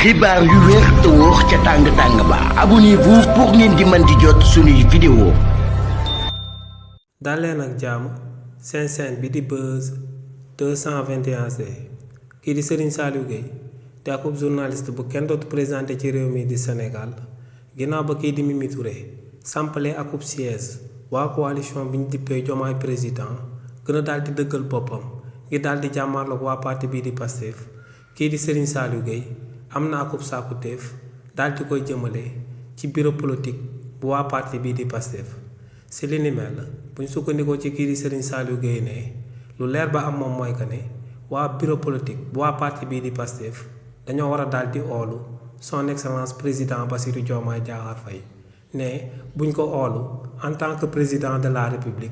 xibaar yu wér te wóor ca tàng ba abonnez-vous pour ngeen di mën di jot suñuy vidéo. daleen ak jàmm seen bi di Buzz 221C kii di Serigne Saliou Gueye te akub journaliste bu kenn dootu présenté ci réew mi di Sénégal ginnaaw ba kii di Mimi Touré sampale akub siège waa coalition bi ñu dippee Diomaye président gën a daal di dëggal boppam ngir daal di jàmmarloog waa parti bii di Pastef kii di Serigne Saliou Gueye am na akub sàkkuteef daal di koy jëmale ci bureau politique bu waa parti bii di Pastef si li ni mel buñ sukkandikoo ci kii di Serigne Saliou Gueye ne lu leer ba am moom mooy que ne waa bureau politique bu waa parti bii di Pastef dañoo war a daal di oolu son excellence président Bassirou Diomaye Diakhar Faye ne buñ ko oolu en tant que président de la république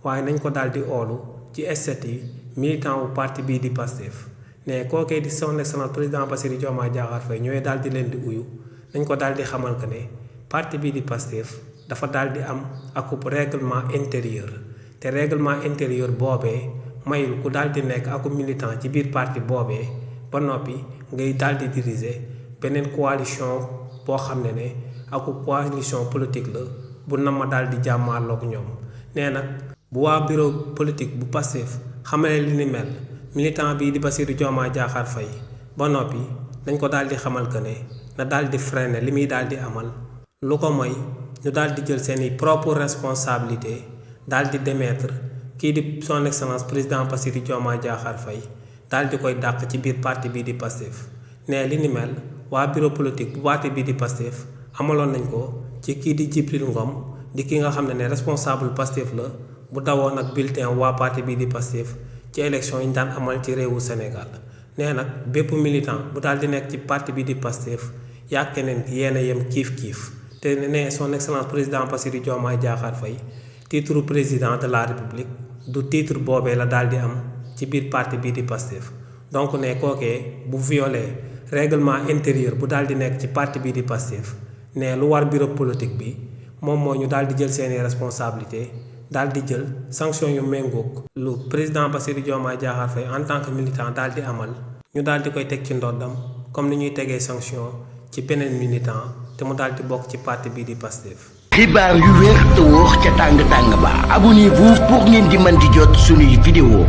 waaye nañ ko daal di oolu ci statut militant wu parti bii di Pastef ne kookee di son excellence président Bassirou Diomaye Diakhar Faye ñooy daal di leen di uyu nañ ko daal di xamal que ne parti bii di Pastef dafa daal di am akub règlement intérieur te règlement intérieur boobee mayul ku daal di nekk akub militant ci biir parti boobee ba noppi ngay daal di diriger beneen coalition boo xam ne akub coalition politique la bu nama daal di jàmmaarloog ñoom nee nag bu waa bureau politique bu Pastef xamale li ni mel militant bii di Bassirou Diomaye Diakhar Faye ba noppi dañ ko daal di xamal que ne na daal di freiner li muy daal di amal lu ko mooy ñu daal di jël seeni propre responsabilité daal di démettre kii di son excellence président Bassirou Diomaye Diakhar Faye daal di koy dàq ci biir parti bii di Pastef ne li ni mel waa bureau politique bu parti bii di Pastef amaloon nañ ko ci kii di Djibril Ngom di ki nga xam ne responsable Pastef la bu dawoon ak bulletin waa parti bii di Pastef ci élection yi ñu daan amal ci réewu Sénégal nee nag bépp militant bu daal di nekk ci parti bi di Pastef yaa keneen yéen a yem kiif te ne son excellence président Bassirou Diomaye Diakhar Faye titre président de la république du titre boobee la daal di am ci biir parti bi di Pastef donc ne kookee bu violé règlement intérieur bu daal di nekk ci parti bi di Pastef ne lu war bureau politique bi moom mooy ñu daal di jël seeni responsabilité daal di jël sanction yu méngoog lu président Bassirou Diomaye Diakhar Faye en tant que militant daal di amal ñu daal di koy teg ci ndoddam comme ni ñuy tegee sanction ci beneen militant te mu daal di bokk ci parti bii di Pastef. xibaar yu wér te wóor ca tàng ba abonnez-vous pour ngeen di mën di jot suñuy vidéo.